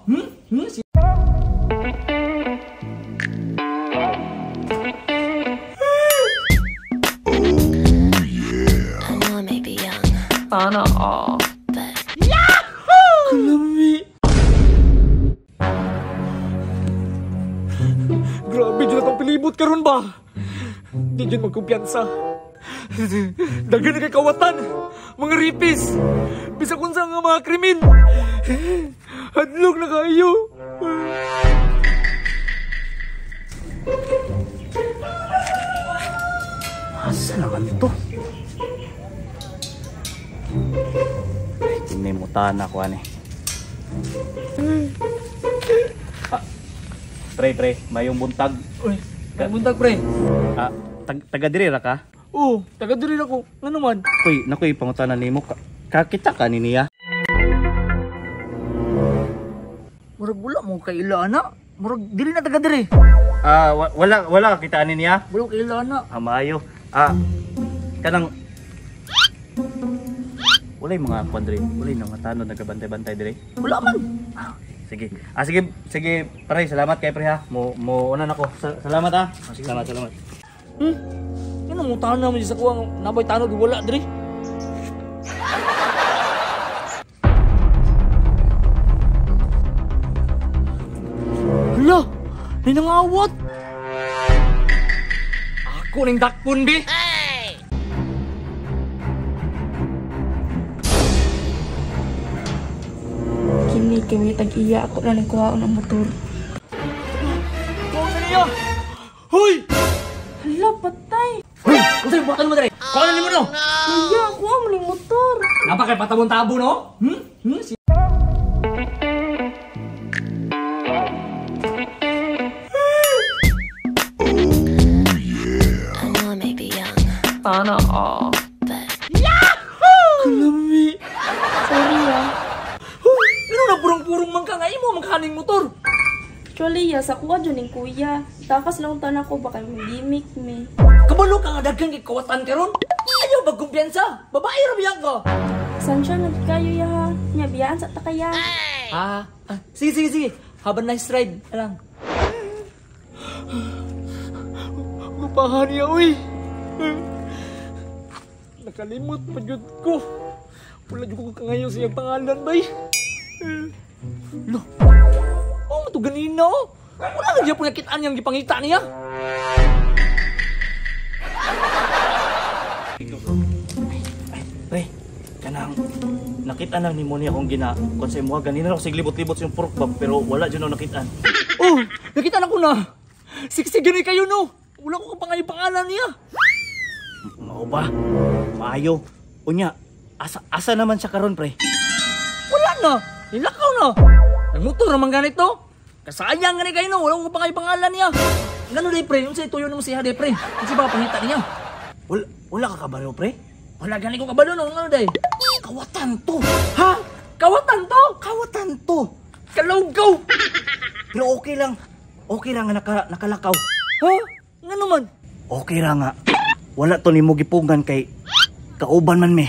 Hmm? Hmm? Si I know I may be young, Sana all. But Kalami. Grabe dyan atong pilibot karon ba? Di dyan magkumpiyansa. Daghan na kay kawatan, mga ripis, bisag unsa nga mga krimin. Hadlok na kayo. Asa naman to? Ay, kinimutan ako ani. Ah, pre, pre, mayong buntag. Uy, kay buntag pre. Ah, taga diri ra ka? Oo, taga diri ako. Ngano man? Uy, nakoy pangutana nimo. Kakita ka ni niya? Murag wala mo kay ila ana. Murag dili na taga diri. Ah, wala wala ka kita ni niya? Wala kay ila ana. Ah, maayo. Ah, kanang walay mga kwan diri. Walay mga tanod nagabantay-bantay diri. Wala man. Ah, sige. Ah, sige, sige, pre, salamat kay pre ha. Mo mo una nako. Salamat ah. Salamat, salamat. Hmm? Ano mo tanan mo sa kuwang nabay tanod wala diri. Hala, may nangawat. Ako ning dakpon bi. Kini kay may tag-iya ako na ning kuhaon ang motor. Kuha sa niya. Hoy! Hala, patay. Hoy, unsa yung buhatan mo diri? Kuha na nimo no. Iya, kuha mo ning motor. Napa kay patabon-tabo no? Hmm? Hmm? Si I know I may be young, Sana all. But Kalami. Sorry ah. Hoy, ano na purong-purong man ka nga imo magkaning motor. Actually, ya, sa kuha dyan ning kuya. Takas lang tanan ko baka gimmick me. Kabalo ka nga daghan kay kawatan karon. Ayaw magkumpiyansa. Babae ra biya ka. San siya nagkayo ya ha? Nya biyaan sa takaya. Ah, ah, sige sige sige. Have a nice ride. Alang. Gupahan niya, uy. Nakalimot pa jud ko. Wala jud ko kangayo sa iyang pangalan, bay. Lo. Oh, to ganina. Oh. Wala na gyud nakitaan niyang gipangita niya. Pre, kanang nakita nang nimo niya akong gina kon sa imuha ganina ako sig libot-libot sa yung pork bag pero wala jud ako nakitaan. Oh, nakita na ko na. Siksig gani kayo no. Wala ko pa ngayon pangalan niya. Mao ba? Maayo. Unya, asa naman siya karon pre? Wala na. Nilakaw na. Nagmotor naman ganito. Kasayang gani kayo no. Wala ko pa ngayon pangalan niya. Ngano day pre? Unsa tuyo nimo siya day pre? Unsa ba pangita niya? Wala ka kabalo pre? Wala gani ko kabalo no. Ngano day? Kawatan to. Ha? Kawatan to? Kawatan to. Kalawgaw. Pero okay lang. Okay ra nga nakalakaw. Ha? Ngano man? Okay ra nga. Wala to nimo gipugan kay kauban man me.